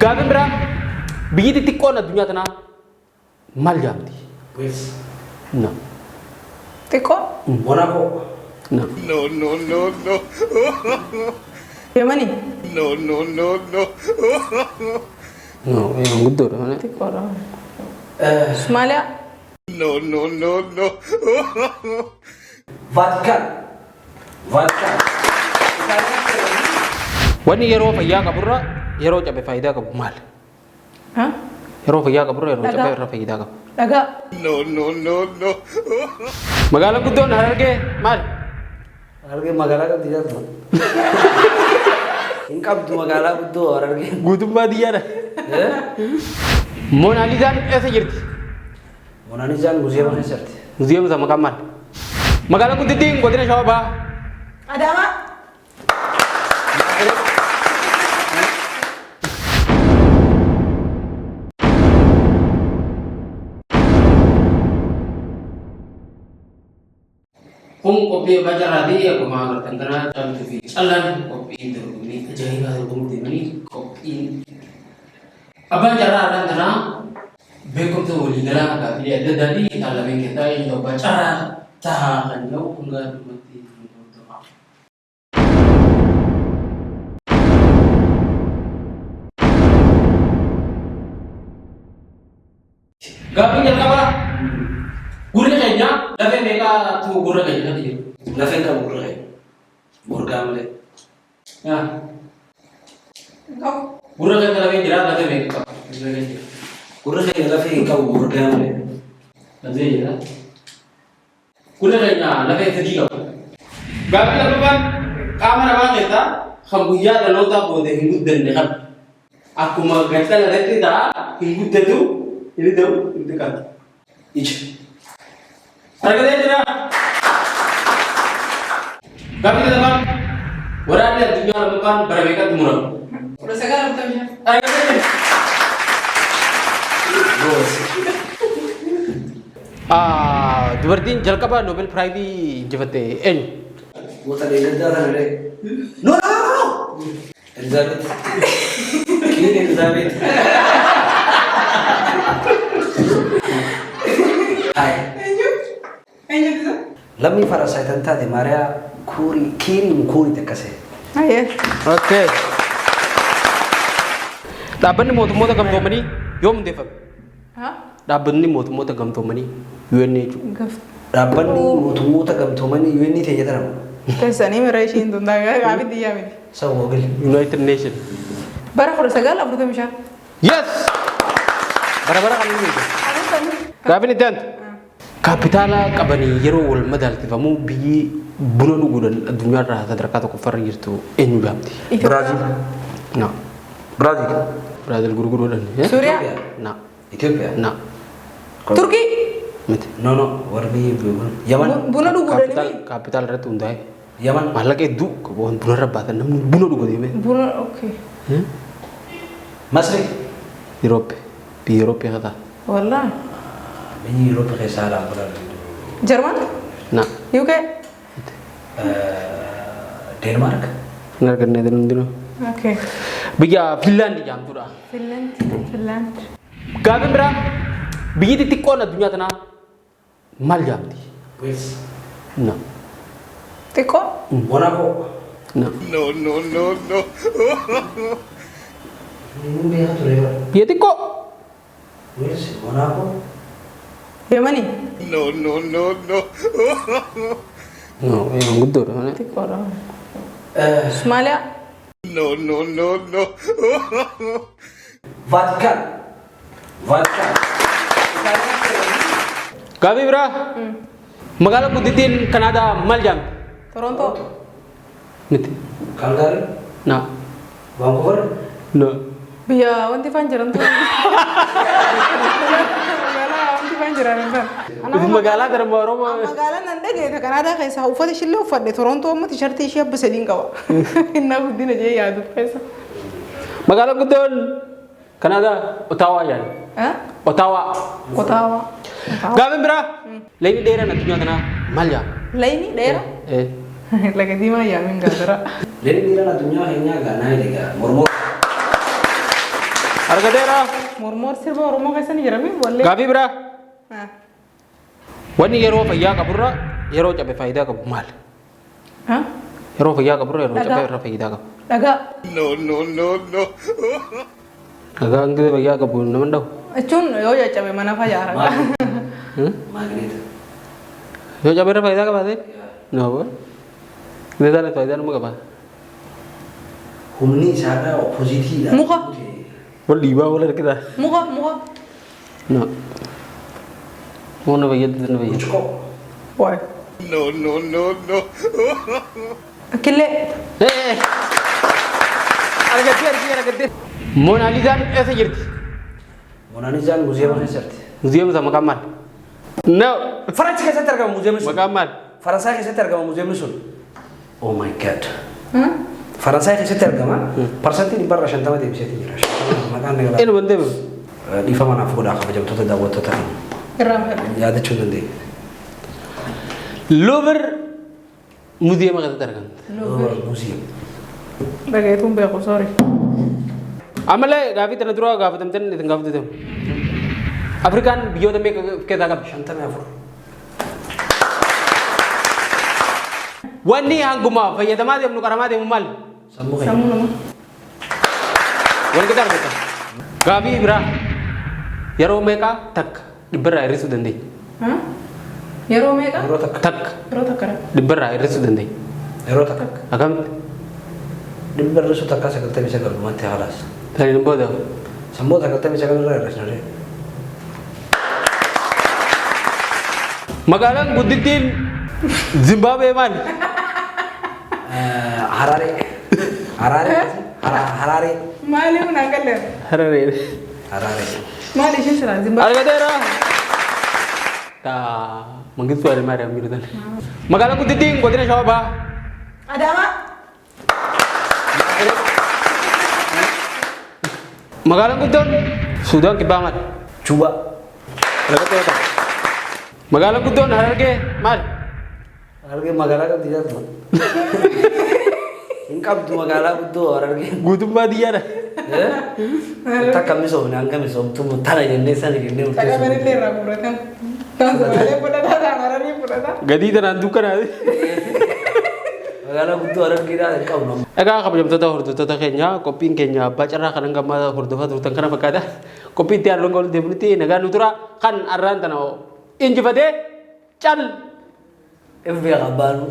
Gaaffiin biraa biyyi xixiqqoon addunyaa tanaa maal jedhamti? Wales. No. Xiqqoo. Monaco. No. No, no, no, no. Yemanii. No, no, no, no. No, yeroon guddoodha malee. Xiqqoodha. Somaaliyaa. No, no, no, no. Vatican. Vatican. Wanni yeroo fayyaa qaburra yeroo cabe faayidaa qabu maali? Ha? Yeroo fayyaa qaburra yeroo Dhagaa. cabe irra faayidaa qaba. Dhagaa. No, no, no, no. Magaalaan guddoon Harargee maali? Harargeen magaalaa qabdi jaartu. Hin qabdu magaalaa guddoo Harargeen. Guutummaa baadiyyaadha. Moonaalizaan eessa jirti? Moonaalizaan muziyeema keessa jirti. Muziyeema isa maqaan maali? Magaalaan guddittiin godina Shawaa Bahaa. Adaamaa. Kun qophii abbaa carraati akkuma agartan kana caaltuu fi callaan qophii dorgommii ajaa'ibaa dorgomuu deemanii qophiin abbaan carraa har'aan tanaa beekumsa waliigalaa gaaffilee adda addaa fi isaan lameen keessaa eenyutu abbaa carraa tahaa kan jedhu hanga dhumatti nu hordofaa. Gaaffiin jalqabaa gurri keenya lafee meeqaatu gurra keenya irratti jira? Lafeen qabu gurra keenya. Morgaa malee. Qabu. Gurra keenya lafee jira lafee meeqa qaba? Gurra keenya jira. Gurra keenya lafee hin qabu morgaa malee. Lafee jira. Gurra keenya lafee sadii qaba. Gaaffii lammaffaan qaama namaa keessaa kan guyyaa dhalootaa booda hin guddanne kam? Akkuma gad dhalatetti ta'a hin guddatu, hin ta'u, hin xiqqaatu. Ija. Argatee jira. Gaaffii sadaffaan waraanni addunyaa lammaffaan bara meeqatti murame? 1945. Argatee jira. Dubartiin jalqaba Nobel Prize injifatte eenyu? Goota dheegaddaa sana ree. No, no, no, no! Elizabeth. Queen Elizabeth. Hai. Eenyu? Eenyu isa? Lammii Faransaay tan taate Maariyaa Kuurii Kiirii Mukuurii takkasee. Ayyee. Okay. Dhaabbanni mootummoota gamtoomanii yoom hundeeffame? Ha? Dhaabbanni mootummoota gamtoomanii UN jechuudha. Gaf. Dhaabbanni mootummoota gamtoomanii UN teenya tana. Teessanii mira ishiin tun gaaffii xiyyaa miti. Saba Google. United Nation. Bara 1945. Yes! Bara bara kan inni beeku. Gaaffiin itti aantu. Kaapitaala qabanii yeroo wal madaalsifamu biyyi buna dhuguudhaan addunyaarraa sadarkaa tokkoffaarra jirtu eenyu jedhamti? Biraazil. No. Biraazil. Biraazil gurguruudhaan. Eh? Suuriyaa. No. Itoophiyaa. No. Turkii. Miti. No no warri biyya beekun. Yaman. Buna dhuguudhaan Kaapitaal kaapitaala irratti hundaa'e. Yaman. Maallaqa hedduu qabu waan bunarra baatan namni buna dhugu deemee. Buna okay. Masri. Yurooppii. Biyya Yurooppii akka ta'a. Wallaahi. Biyyi Yurooppii keessaa haalaan buna dhugu. Jarman. Na. UK. Deenmaark. Hin arganne hundinuu. Okay. Biyya Finlaand jedhamtudha. Finland. Finland. Gaaffiin biraa biyyi xixiqqoon addunyaa tanaa maal jedhamti? Wales. No. Xiqqoo. Monaco. No. No, no, no, no. Inni beekaa ture bara. Biyya xiqqoo. Wales, Monaco. Yemanii. No, no, no, no. No, yeroon guddoodha malee. Xiqqoodha. Somaaliyaa. No, no, no, no. Vatican. Vatican. Gaaffii biraa magaalaa guddittiin Kanaadaa maal jedhamti? Torontoo. Miti. Calgary. No. Vancouver. No. Biyya wanti faan jiran ture. Magaalaa wanti faan jiran san. Magaalaa darba Oromoo. Magaalaa nan dhageete Kanaadaa keessaa uffata ishillee uffadhe Torontoo amma tishartii ishee abba sadiin qaba. Innaa guddina jee yaadu keessa. Magaalaan guddoon Kanaadaa Otaawaa jedhama. Otaawaa. Otaawaa. Gaaffiin biraa layni dheeraan addunyaa kanaa maal jedhama? Layni dheeraa? Eh. Laga diimaa yaamin gaafira. Layni dheeraan addunyaa keenyaa gaa naayil egaa mormor. Argateera. Mormoor sirba Oromoo keessa ni jirami wallee. Gaafii biraa. Wanni yeroo fayyaa qaburra yeroo cabe faayidaa qabu maali? Yeroo fayyaa qaburra yeroo Dhagaa. cabe irra faayidaa qabu. Dhagaa. No, no, no, no. Dhagaan gidee fayyaa qabu nama hin dhabu. Jechuun yoo caccabe mana fayyaa. Maagneeta. Yoo cabe irra faayidaa qabaate? No. Gidee taane faayidaa nama qaba. Humni isaadhaa oppoziitiidha. Muka. Wal dhiibaa wal harkisaa. Muka muka. No. Humna fayyaddu na fayyadu. Burcuqqoo. Waay. No, no, no, no. Killee. Argattee argattee argattee. Moonaalizaan eessa jirti? Moonaalizaan muziyeema keessatti. Muziyeema isaa maqaan maal? No. Faransi keessatti argama muziyeemni sun. Maqaan maal? Faransaay keessatti argama muziyeemni sun. Oh my God. Faransaay keessatti argama. 50% deebiseetiin jira. Maqaan ni Eenyu waan deebi'u? Dhiifama naaf godhaa kabajamtoota daawwattoota keenya. Irraan fedha. Yaadachuu hin dandeenye. Louvre muziyeema keessatti argamti. Louvre Museum. Dhagayetuun beeku sorry. Ammallee gaafii tana dura gaafatamtan isin gaafatame. Afrikaan biyyoota meeqa of keessaa qabdi? 54. Wanni hanguma fayyadamaa deemnu qaramaa deemu maal? Sammuu keenya. Sammuu namaa. Wal qixa argata. Gaafii biraa yeroo meeqa takka dhibbarraa hir'isuu dandeenya? Yeroo meeqa? Yeroo takka. Takka Yeroo takka. dhibbarraa hir'isuu dandeenya. Yeroo takka. Akkamitti? Dhibba hir'isuu takka 99 dhumatti haalaas. Saniin booda Sammuu 99 irraa hir'isna. Magaalaan guddittiin Zimbaabuwee maali? Hararee. Hararee. Hararee. Maali kun hanqallee? Hararee. Hararee. Maali ishiin silaa Zimbaabuwee? Argateera. Taa Mangistuu Hayilemaariyaam jiru tan. Magaalaan guddittiin godina Shawaa Bahaa. Adaamaa. Magaalaan guddoon Suudaan Kibbaa maali? Juba. Argateera. Magaalaan guddoon Harargee maali? Harargee magaalaa qabdi jaartu. Hin qabdu magaalaa guddoo Harargeen. Guutummaa biyyaadha. Takka misoomne hanga misoomtu tana jennee sana jennee Dhagaa murteessuu. irraa fudhatan. Kan Somaalee fudhataa ta'an Hararii fudhataa. Gadii tanaan dukkanaati. Magaalaa guddoo Harargeedhaa hin qabnu. Egaa kabajamtoota hordoftoota keenya qophiin keenya abbaa carraa kan hanga ammaa hordofaa turtan kana fakkaata. Qophii itti aanu hanga deemnutti nagaan nu tura kan arraan tana injifatee cal. If beekaa baanu.